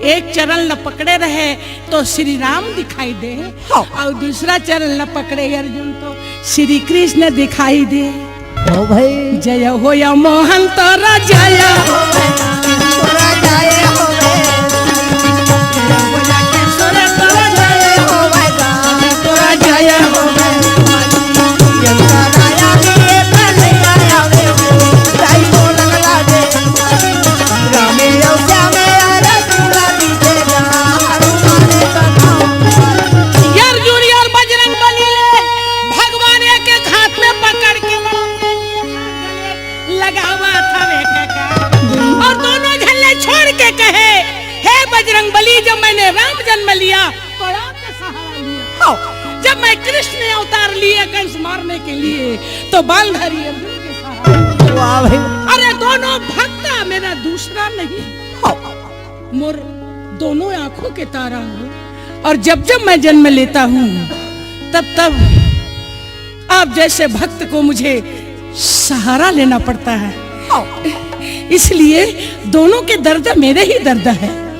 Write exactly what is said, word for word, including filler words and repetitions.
एक चरण ल पकड़े रहे तो श्री राम दिखाई दे, हाँ। अउ दूसरा चरण ल पकड़े अर्जुन तो श्री कृष्ण दिखाई दे। हो भाई। जय होय मोहन तोरा जय हो। तोरा जय हो। यार, जूनियर बजरंग बली ले भगवान एक एक हाथ में पकड़ के लगावा था वे काका। और दोनों झन ले छोड़ के कहे, "हे बजरंग बली, जब मैंने राम जन्म लिया तो राम के सहारा लिया। हाँ। जब मैं कृष्ण अवतार लिए कंस मारने के लिए तो बालधारी अर्जुन के सहारा।" वाह भाई। अरे दोनों भक्ता मेरा दूसरा नहीं। हाँ। मोर दोनों आंखों के तारा हो, और जब जब मैं जन्म लेता हूँ तब तब आप जैसे भक्त को मुझे सहारा लेना पड़ता है। इसलिए दोनों के दर्द मेरे ही दर्द है।